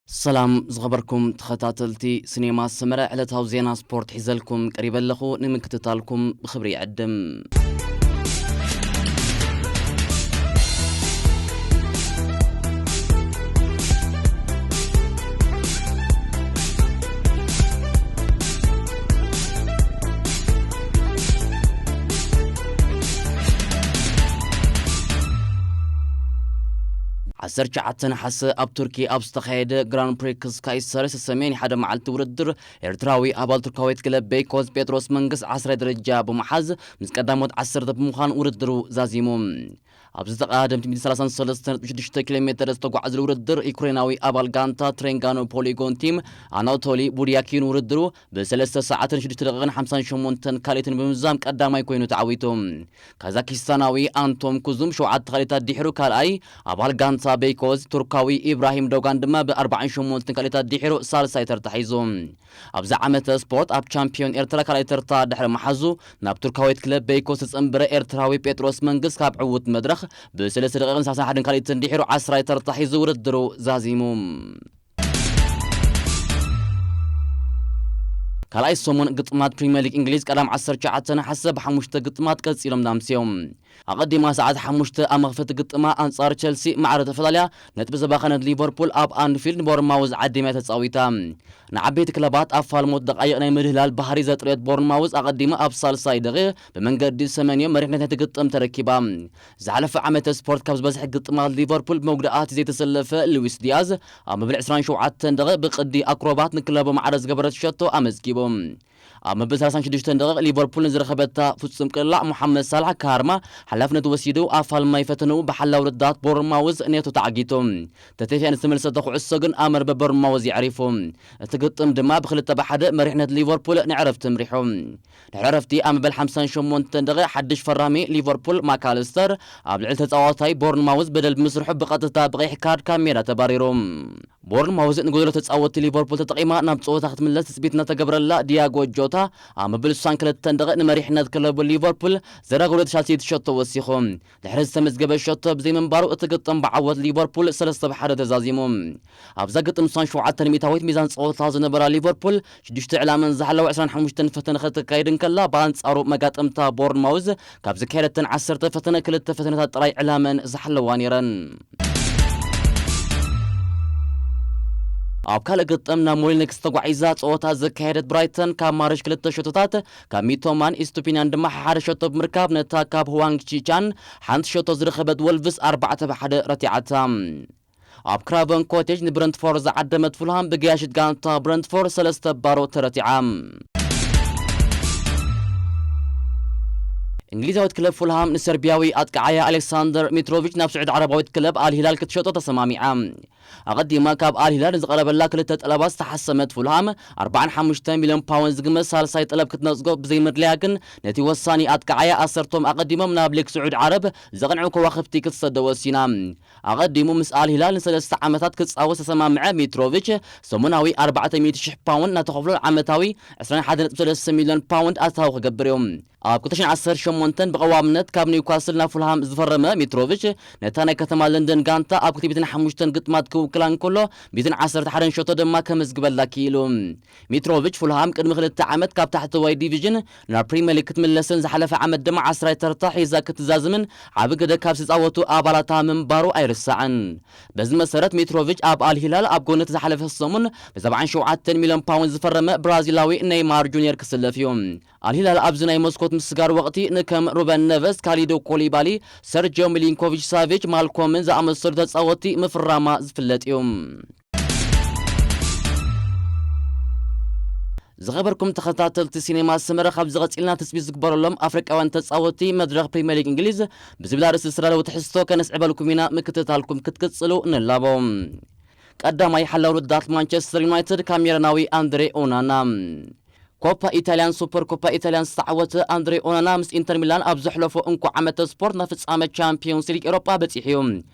ሰላም ዝኸበርኩም ተኸታተልቲ ሲኔማ ሰመረ፣ ዕለታዊ ዜና ስፖርት ሒዘልኩም ቀሪበ ኣለኹ። ንምክትታልኩም ብኽብሪ ይዕድም። ዓሰርተ ትሽዓተ ነሓሰ ኣብ ቱርኪ ኣብ ዝተኻየደ ግራንድ ፕሪክስ ካይሰር ሰሜን ሓደ መዓልቲ ውድድር፣ ኤርትራዊ ኣባል ቱርካዊት ክለብ ቤይኮዝ ጴጥሮስ መንግስ ዓስራይ ደረጃ ብምሓዝ፣ ምስ ቀዳሞት ዓሰርተ ብምዃን ውድድሩ ዛዚሙ። ኣብዚ ተቐዳደምቲ ሚእቲ ሰላሳን ሰለስተን ነጥቢ ሽዱሽተ ኪሎ ሜተር ዝተጓዓዘሉ ውድድር፣ ዩክሬናዊ ኣባል ጋንታ ትሬንጋኖ ፖሊጎን ቲም ኣናቶሊ ቡድያኪን ውድድሩ ብሰለስተ ሰዓትን ሽዱሽተ ደቂቕን ሓምሳን ሸሞንተን ካልኢትን ብምዛም ቀዳማይ ኮይኑ ተዓዊቱ። ካዛኪስታናዊ ኣንቶም ኩዙም ሸውዓተ ካልኢታት ድሕሩ ካልኣይ፣ ኣባል ጋንታ ቤይኮዝ ቱርካዊ ኢብራሂም ዶጋን ድማ ብኣርባዓን ሸሞንተን ካልኢታት ድሕሩ ሳልሳይ ተርታ ሒዙ። ኣብዚ ዓመተ ስፖርት ኣብ ቻምፒዮን ኤርትራ ካልኣይ ተርታ ድሕሪ መሓዙ፣ ናብ ቱርካዊት ክለብ ቤይኮዝ ዝጸንበረ ኤርትራዊ ጴጥሮስ መንግስ ካብ ዕዉት መድረኽ ብሰለስተ ደቂቕን ሰላሳን ሓደን ካልኢትን ድሕሩ ዓስራይ ተርታ ሒዙ ውድድሩ ዛዚሙ። ካልኣይ ሰሙን ግጥማት ፕሪምየር ሊግ እንግሊዝ ቀዳም ዓሰርተ ትሽዓተ ነሓሰ ብሓሙሽተ ግጥማት ቀጺሎም ኣምስዮም። ኣቐዲማ ሰዓት ሓሙሽተ ኣብ መኽፈቲ ግጥማ ኣንጻር ቸልሲ ማዕረ ተፈላልያ ነጥቢ ዘባኸነት ሊቨርፑል ኣብ ኣንፊልድ ቦርንማውዝ ዓዲማ ተጻዊታ። ንዓበይቲ ክለባት ኣብ ፋልሞት ደቃይቕ ናይ ምድህላል ባህሪ ዘጥረየት ቦርንማውዝ ኣቐዲማ ኣብ ሳልሳይ ደቂቕ ብመንገዲ ሰመንዮ መሪሕነት ናይቲ ግጥም ተረኪባ። ዝሓለፈ ዓመተ ስፖርት ካብ ዝበዝሐ ግጥማት ሊቨርፑል ብመጉዳኣት ዘይተሰለፈ ሉዊስ ዲያዝ ኣብ መበል ዕስራን ሸውዓተን ደቂቕ ብቅዲ ኣክሮባት ንክለቡ ማዕረ ዝገበረት ሸቶ ኣመዝጊቡ። ኣብ መበል ሰላሳን ሽዱሽተን ደቂቕ ሊቨርፑል ንዝረኸበታ ፍጹም ቅላዕ ሞሓመድ ሳላሕ ካርማ ሓላፍነት ወሲዱ ኣብ ፋልማይ ፈተንኡ ብሓላው ረዳት ቦርንማውዝ ኔቶ ተዓጊቱ። ተተፊያ ንዝተመልሰቶ ኩዕሶ ግን ኣብ መርበብ ቦርንማውዝ የዕሪፉ። እቲ ግጥም ድማ ብክልተ ብሓደ መሪሕነት ሊቨርፑል ንዕረፍቲ ምሪሑ። ድሕሪ ዕረፍቲ ኣብ መበል ሓምሳን ሸሞንተን ደቂቕ ሓድሽ ፈራሚ ሊቨርፑል ማካልስተር ኣብ ልዕሊ ተጻዋታይ ቦርንማውዝ በደል ብምስርሑ ብቐጥታ ብቐይሕ ካርድ ካብ ሜዳ ተባሪሩ። ቦርንማውዝ ንጎደሎ ተጻወትቲ ሊቨርፑል ተጠቒማ ናብ ጸወታ ክትምለስ ትጽቢት እናተገበረላ፣ ዲያጎ ጆታ ኣብ መበል ስሳን ክልተን ደቂቕ ንመሪሕነት ክለቡ ሊቨርፑል ዘራጎዶ ተሻልሲቲ ሸቶ ወሲኹ። ድሕሪ ዝተመዝገበ ሸቶ ብዘይምንባሩ እቲ ግጥም ብዓወት ሊቨርፑል ሰለስተ ብሓደ ተዛዚሙ። ኣብዛ ግጥም ስሳን ሸውዓተን ሚእታዊት ሚዛን ጸወታ ዝነበራ ሊቨርፑል ሽዱሽተ ዕላመን ዝሓለዋ ዕስራን ሓሙሽተን ፈተነ ከተካይድ እንከላ፣ ብኣንጻሩ መጋጥምታ ቦርንማውዝ ካብ ዝካየደተን ዓሰርተ ፈተነ ክልተ ፈተነታት ጥራይ ዕላመን ዝሓለዋ ነይረን። ኣብ ካልእ ግጥም ናብ ሞሊነክስ ተጓዒዛ ጸወታ ዘካየደት ብራይተን ካብ ማርሽ ክልተ ሸቶታት ካብ ሚቶማን ኢስቱፒንያን ድማ ሓደ ሸቶ ብምርካብ ነታ ካብ ህዋንግ ቺቻን ሓንቲ ሸቶ ዝረኸበት ወልቭስ ኣርባዕተ ብሓደ ረቲዓታ። ኣብ ክራቨን ኮቴጅ ንብረንትፎርድ ዝዓደመት ፉልሃም ብገያሽት ጋንታ ብረንትፎርድ ሰለስተ ባሮ ተረቲዓ። እንግሊዛዊት ክለብ ፉልሃም ንሰርቢያዊ ኣጥቃዓያ ኣሌክሳንደር ሚትሮቪች ናብ ስዑድ ዓረባዊት ክለብ ኣልሂላል ክትሸጦ ተሰማሚዓ። ኣቐዲማ ካብ ኣልሂላል ንዝቐረበላ ክልተ ጠለባት ዝተሓሰመት ፉልሃም ኣርባዓን ሓሙሽተ ሚልዮን ፓውንድ ዝግመት ሳልሳይ ጠለብ ክትነጽጎ ብዘይምድለያ ግን ነቲ ወሳኒ ኣጥቃዓያ ኣሰርቶም ኣቐዲሞም ናብ ሊግ ስዑድ ዓረብ ዘቕንዑ ከዋኽብቲ ክትሰዶ ወሲና። ኣቐዲሙ ምስ ኣልሂላል ንሰለስተ ዓመታት ክጻወት ዝተሰማምዐ ሚትሮቪች፣ ሰሙናዊ ኣርባዕተ ሚእቲ ሽሕ ፓውንድ እናተኸፍሎ ዓመታዊ ዕስራን ሓደን ነጥቢ ሰለስተ ሚልዮን ፓውንድ ኣታዊ ክገብር እዩ። ኣብ ክልተ ሽሕን ዓሰርተ ሸሞንተን ብቐዋምነት ካብ ኒውካስል ናብ ፉልሃም ዝፈረመ ሚትሮቪች፣ ነታ ናይ ከተማ ለንደን ጋንታ ኣብ ክልተ ሚእትን ሓሙሽተን ግጥማት ክውክላ እንከሎ፣ ሚእትን ዓሰርተ ሓደን ሸቶ ድማ ከመዝግበላ ክኢሉ። ሚትሮቪች፣ ፉልሃም ቅድሚ ክልተ ዓመት ካብ ታሕተዋይ ዲቪዥን ናብ ፕሪምየር ሊግ ክትምለስን ዝሓለፈ ዓመት ድማ ዓስራይ ተርታ ሒዛ ክትዛዝምን ዓቢ ግደ ካብ ዝተጻወቱ ኣባላታ ምንባሩ ኣይርሳዕን። በዚ መሰረት፣ ሚትሮቪች ኣብ ኣልሂላል ኣብ ጎኒ እቲ ዝሓለፈ ሰሙን ብሰብዓን ሸውዓተን ሚልዮን ፓውንድ ዝፈረመ ብራዚላዊ ኔይማር ጁንየር ክስለፍ እዩ። ኣልሂላል ኣብዚ ናይ መስኮት ምስጋር ወቕቲ ንከም ሩበን ነቨስ፣ ካሊዶ ኮሊባሊ፣ ሰርጂዮ ሚሊንኮቪች ሳቪች፣ ማልኮምን ዝኣመሰሉ ተጻወትቲ ምፍራማ ዝፍለጥ እዩ። ዝኸበርኩም ተኸታተልቲ ሲኔማ ሰመረ፣ ካብ ዝቐጺልና ትጽቢት ዝግበረሎም ኣፍሪቃውያን ተጻወትቲ መድረኽ ፕሪምየር ሊግ እንግሊዝ ብዝብል ኣርእስቲ ዝተዳለወ ትሕዝቶ ከነስዕበልኩም ኢና። ምክትታልኩም ክትቅጽሉ ንላቦ። ቀዳማይ ሓላው ረዳት ማንቸስተር ዩናይትድ ካሜሮናዊ ኣንድሬ ኦናና። ኮፓ ኢታልያን ሱፐር ኮፓ ኢታልያን ዝተዓወተ ኣንድሬ ኦናና ምስ ኢንተር ሚላን ኣብ ዘሕለፎ እንኮ ዓመተ ስፖርት ናብ ፍጻመ ቻምፒዮንስ ሊግ ኤሮጳ በጺሑ እዩ።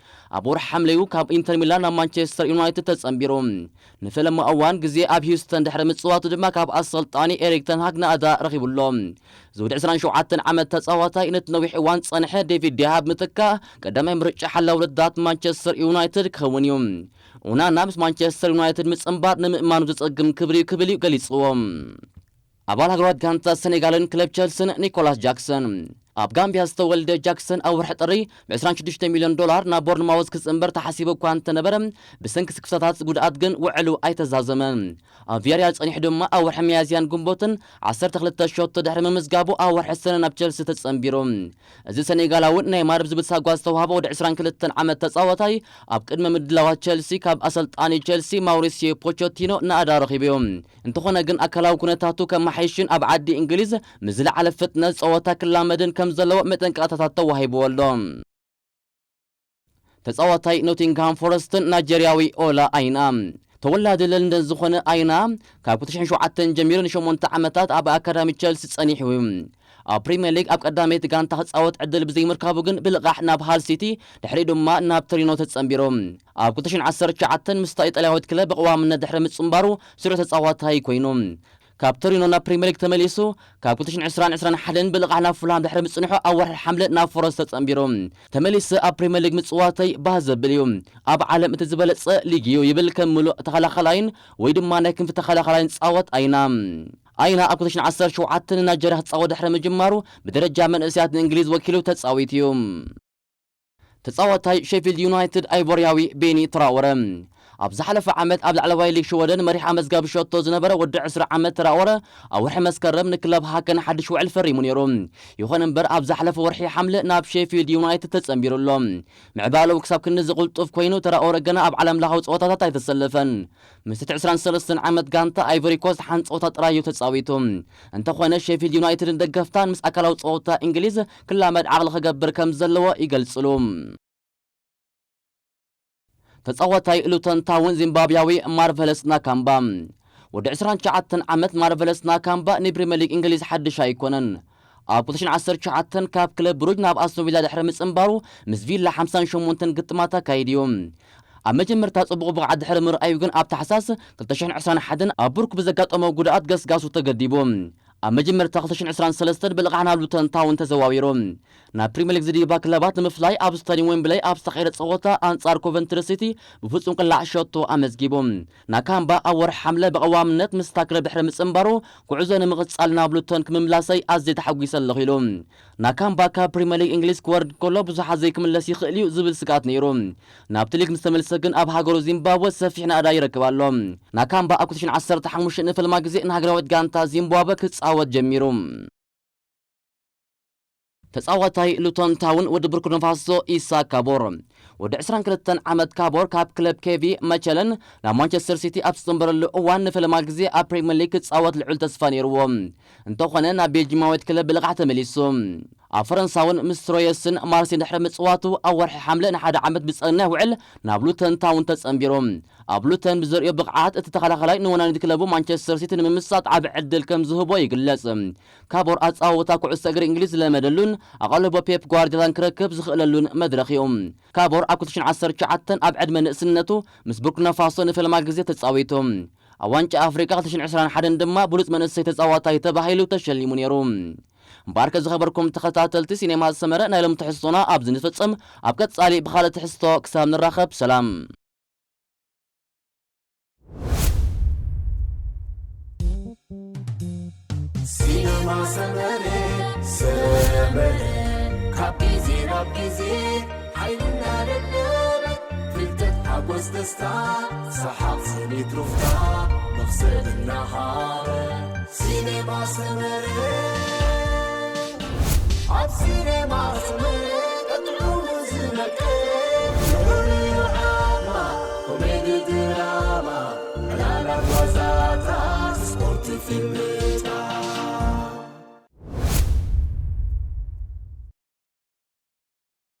ኣብ ወርሒ ሓምለ እዩ ካብ ኢንተር ሚላን ናብ ማንቸስተር ዩናይትድ ተጸንቢሩ። ንፈለማ እዋን ግዜ ኣብ ሂውስተን ድሕሪ ምጽዋቱ ድማ ካብ ኣሰልጣኒ ኤሪክ ተንሃግ ናእዳ ረኺቡ ኣሎ። እዚ ወዲ ዕስራን ሸውዓተን ዓመት ተጻዋታይ ነቲ ነዊሕ እዋን ጸንሐ ዴቪድ ዲሃብ ምትካእ ቀዳማይ ምርጫ ሓላው ውድድራት ማንቸስተር ዩናይትድ ክኸውን እዩ። ኡናና ምስ ማንቸስተር ዩናይትድ ምጽንባር ንምእማኑ ዘጸግም ክብሪ እዩ ክብል እዩ ገሊጽዎ። ኣባል ሃገራት ጋንታ ሰኔጋልን ክለብ ቸልስን ኒኮላስ ጃክሰን። ኣብ ጋምቢያ ዝተወልደ ጃክሰን ኣብ ወርሒ ጥሪ ብ ዕስራን ሽዱሽተ ሚልዮን ዶላር ናብ ቦርንማውዝ ክጽንበር ተሓሲቡ እኳ እንተነበረ፣ ብሰንኪ ስክፍታታት ጉድኣት ግን ውዕሉ ኣይተዛዘመን። ኣብ ቪያሪያል ጸኒሑ ድማ ኣብ ወርሒ ሚያዝያን ግንቦትን ዓሰርተ ክልተ ሸቶ ድሕሪ ምምዝጋቡ ኣብ ወርሒ ሰነ ናብ ቸልሲ ተጸንቢሩ። እዚ ሰኔጋላዊ ናይ ማርብ ዝብል ሳጓ ዝተዋህቦ ወዲ ዕስራን ክልተን ዓመት ተጻዋታይ ኣብ ቅድመ ምድላዋት ቸልሲ ካብ ኣሰልጣኒ ቸልሲ ማውሪሲዮ ፖቸቲኖ ናእዳ ረኺቡ እዩ። እንተኾነ ግን ኣካላዊ ኩነታቱ ከመሓይሽን ኣብ ዓዲ እንግሊዝ ምስ ዝለዓለ ፍጥነት ጸወታ ክላመድን ከም ዘለዎ መጠንቀቕታታት ተዋሂብዎ ኣሎ። ተጻዋታይ ኖቲንግሃም ፎረስትን ናይጀርያዊ ኦላ ኣይና። ተወላዲ ለንደን ዝኾነ ኣይና ካብ ክልተ ሽሕን ሸውዓተን ጀሚሩ ንሸሞንተ ዓመታት ኣብ ኣካዳሚ ቸልሲ ጸኒሑ እዩ። ኣብ ፕሪምየር ሊግ ኣብ ቀዳመይቲ ጋንታ ክጻወት ዕድል ብዘይምርካቡ ግን ብልቓሕ ናብ ሃል ሲቲ፣ ድሕሪኡ ድማ ናብ ቶሪኖ ተጸንቢሩ። ኣብ ክልተ ሽሕን ዓሰርተ ትሽዓተን ምስታ ኢጣልያዊት ክለብ ብቐዋምነት ድሕሪ ምጽንባሩ ስሩዕ ተጻዋታይ ኮይኑ። ካብ ቶሪኖ ናብ ፕሪምየር ሊግ ተመሊሱ፣ ካብ ክልተ ሽሕን ዕስራን ዕስራን ሓደን ብልቓሕ ናብ ፉልሃም ድሕሪ ምጽንሑ ኣብ ወርሒ ሓምለ ናብ ፎረስት ተጸንቢሩ። ተመሊሰ ኣብ ፕሪምየር ሊግ ምጽዋተይ ባህ ዘብል እዩ። ኣብ ዓለም እቲ ዝበለጸ ሊግ እዩ ይብል ከም ምሉእ ተኸላኸላይን ወይ ድማ ናይ ክንፊ ተኸላኸላይን ጻወት ኣይና። ኣይና ኣብ ክልተ ሽሕን ዓሰርተ ሸውዓተን ንናይጀርያ ክጻወት ድሕሪ ምጅማሩ ብደረጃ መንእሰያት ንእንግሊዝ ወኪሉ ተጻዊቱ እዩ። ተጻዋታይ ሼፊልድ ዩናይትድ ኣይቮርያዊ ቤኒ ትራኦረ። ኣብ ዝሓለፈ ዓመት ኣብ ላዕለዋይ ሊግ ሽወደን መሪሕ ኣመዝጋቢ ሸቶ ዝነበረ ወዲ ዕስራ ዓመት ትራኦረ ኣብ ወርሒ መስከረም ንክለብ ሃከን ሓድሽ ውዕል ፈሪሙ ነይሩ። ይኹን እምበር ኣብ ዝሓለፈ ወርሒ ሓምለ ናብ ሼፊልድ ዩናይትድ ተጸንቢሩ ኣሎ። ምዕባሉ ክሳብ ክንዲ ዝቕልጡፍ ኮይኑ ትራኦረ ገና ኣብ ዓለምለኻዊ ጸወታታት ኣይተሰለፈን። ምስ እቲ ዕስራን ሰለስተን ዓመት ጋንታ ኣይቮሪ ኮስት ሓንቲ ጸወታ ጥራይ እዩ ተጻዊቱ። እንተኾነ ሼፊልድ ዩናይትድን ደገፍታን ምስ ኣካላዊ ጸወታ እንግሊዝ ክላመድ ዓቕሊ ክገብር ከም ዘለዎ ይገልጽሉ። ተጻዋታይ ሉተን ታውን ዚምባብያዊ ማርቨለስ ናካምባ። ወዲ ዕስራን ትሽዓተን ዓመት ማርቨለስ ናካምባ ንፕሪምየር ሊግ እንግሊዝ ሓድሽ ኣይኮነን። ኣብ ክልተ ሽሕን ዓሰርተ ትሽዓተን ካብ ክለብ ብሩጅ ናብ ኣስቶን ቪላ ድሕሪ ምጽንባሩ ምስ ቪላ ሓምሳን ሸሞንተን ግጥማት ኣካይዱ እዩ። ኣብ መጀመርታ ጽቡቕ ብቕዓት ድሕሪ ምርኣዩ ግን ኣብ ታሕሳስ ክልተ ሽሕን ዕስራን ሓደን ኣብ ብሩክ ብዘጋጠሞ ጉድኣት ገስጋሱ ተገዲቡ። ኣብ መጀመርታ ክልተ ሽሕን ዕስራን ሰለስተን ብልቓሕ ናብ ሉተን ታውን ተዘዋዊሩ። ናብ ፕሪምየር ሊግ ዝድይባ ክለባት ንምፍላይ ኣብ ስታዲየም ዌምብለይ ኣብ ዝተኻየደ ጸወታ ኣንጻር ኮቨንትሪ ሲቲ ብፍጹም ቅላዕ ሸቶ ኣመዝጊቡ። ናካምባ ኣብ ወርሒ ሓምለ ብቐዋምነት ምስታ ክለብ ድሕሪ ምጽንባሩ ጉዕዞ ንምቕጻል ናብ ሉተን ክምምላሰይ ኣዝየ ተሓጒሰ ኣለኹ ኢሉ። ናካምባ ካብ ፕሪምየር ሊግ እንግሊዝ ክወርድ ከሎ ብዙሓት ዘይክምለስ ይኽእል እዩ ዝብል ስግኣት ነይሩ። ናብቲ ሊግ ምስ ተመልሰ ግን ኣብ ሃገሩ ዚምባብወ ሰፊሕ ናእዳ ይረክብ ኣሎ። ናካምባ ኣብ ክልተ ሽሕን ዓሰርተ ሓሙሽተን ንፈለማ ግዜ ንሃገራዊት ጋንታ ዚምባብወ ክጻወት ጀሚሩ። ተጻዋታይ ሉቶን ታውን ወዲ ቡርኪና ፋሶ ኢሳ ካቦር። ወዲ ዕስራን ክልተን ዓመት ካቦር ካብ ክለብ ኬቪ መቸለን ናብ ማንቸስተር ሲቲ ኣብ ዝጽንበረሉ እዋን ንፈለማ ግዜ ኣብ ፕሪምየር ሊግ ክጻወት ልዑል ተስፋ ነይርዎ። እንተኾነ ናብ ቤልጂማዊት ክለብ ብልቓሕ ተመሊሱ። ኣብ ፈረንሳውን ምስ ትሮየስን ማርሴን ድሕሪ ምጽዋቱ ኣብ ወርሒ ሓምለ ንሓደ ዓመት ብጸናሕ ውዕል ናብ ሉተን ታውን ተጸንቢሩ። ኣብ ሉተን ብዘርእዮ ብቕዓት እቲ ተኸላኸላይ ንወናኒት ክለቡ ማንቸስተር ሲቲ ንምምሳጥ ዓቢ ዕድል ከም ዝህቦ ይግለጽ። ካቦር ኣጻወታ ኩዕሶ እግሪ እንግሊዝ ዝለመደሉን ኣቓልቦ ፔፕ ጓርዲዮላን ክረክብ ዝኽእለሉን መድረኽ እዩ። ካቦር ኣብ ክልተ ሽሕን ዓሰርተ ትሽዓተን ኣብ ዕድመ ንእስነቱ ምስ ቡርኪና ፋሶ ንፈለማ ግዜ ተጻዊቱ። ኣብ ዋንጫ ኣፍሪቃ ክልተ ሽሕን ዕስራን ሓደን ድማ ብሉጽ መንእሰይ ተጻዋታይ ተባሂሉ ተሸሊሙ ነይሩ። እምበኣርከ ዝኸበርኩም ተኸታተልቲ ሲኔማ ሰመረ ናይ ሎም ትሕዝቶና ኣብዚ ንፈጽም። ኣብ ቀጻሊ ብኻልእ ትሕዝቶ ክሳብ ንራኸብ ሰላም። ሲነማ ሰመረ ሰመረ ካብ ግዜ ናብ ግዜ ሓይልና ደለበ ፍልጠት ሓጎስ ደስታ ሰሓቕ ስኒት ሩፍታ መኽሰብ እናሃበ ሲነማ ሰመረ ኣብ ሲነማ ሰመረ ቀጥዑ ዝመቀ ፍሉይ ዓማ ኮሜዲ ድራማ ዕላላት ዋዛታት ስፖርት ፊልም